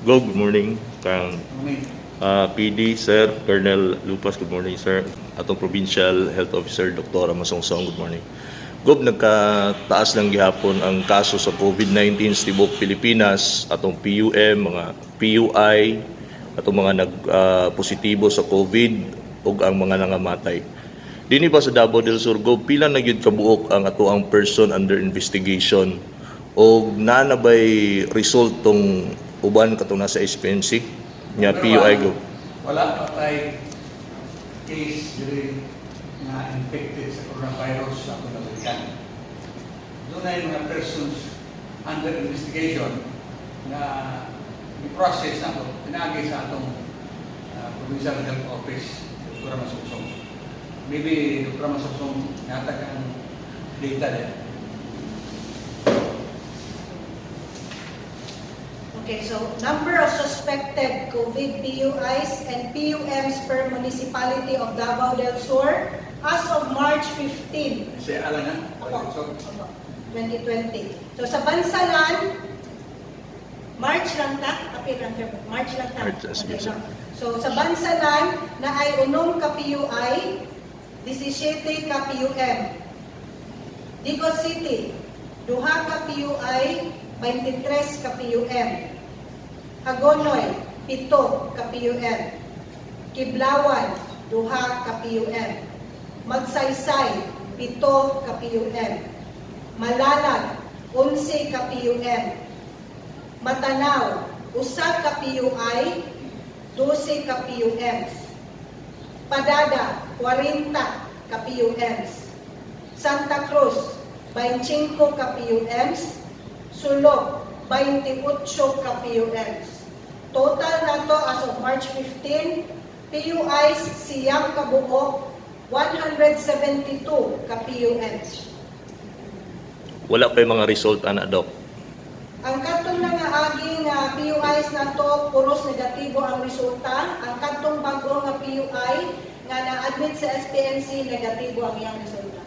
Go, good morning. Kang Morning. PD, Sir Colonel Lupas, good morning, sir. Atong Provincial Health Officer, Dr. Masongsong, good morning. Gob, nagkataas lang gihapon ang kaso sa COVID-19 sa tibuok Pilipinas, atong PUM, mga PUI, atong mga nag-positibo sa COVID ug ang mga nangamatay. Dinhi pa sa Davao del Sur, Gob, pila na gyud kabuok ang atoang person under investigation o naa na bay result tong uban katong nasa SPMC nga Number PUI, one, Gob? wala pa tay case diri nga infected sa coronavirus sa atong nabalikan. Dunay mga persons under investigation nga i-process nato pinaagi sa atong Provincial Health Office, Dr. Masongsong. Maybe Dr. Masongsong natag ang data there. Okay, so number of suspected COVID PUIs and PUMs per municipality of Davao del Sur as of March 15. Kasi alam na, Opo, opo, 2020. So sa Bansalan, March lang ta, April lang, February, March lang ta. March, sige, Okay, sige. no? So sa Bansalan, naay 6 ka PUI, 17 ka PUM. Digos City, duha ka PUI, 23 ka PUM. Hagonoy, 7 ka PUM. Kiblawan, duha ka PUM. Magsaysay, 7 ka PUM. Malalag, 11 ka PUM. Matanao, usa ka PUI, 12 ka PUMs. Padada, 40 ka PUMs. Santa Cruz, 25 ka PUMs. Sulop, 28 ka PUMs. Total nato as of March 15, PUIs 9 kabuok, 172 ka PUMs. Wala pa yung mga result ana, Doc? Ang katong nangaagi nga PUIs nato, puros negatibo ang resulta. Ang katong bag-o nga PUI nga na-admit sa SPMC, negatibo ang iyang resulta.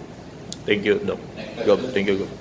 Thank you, Doc. Gob, thank you, Gob.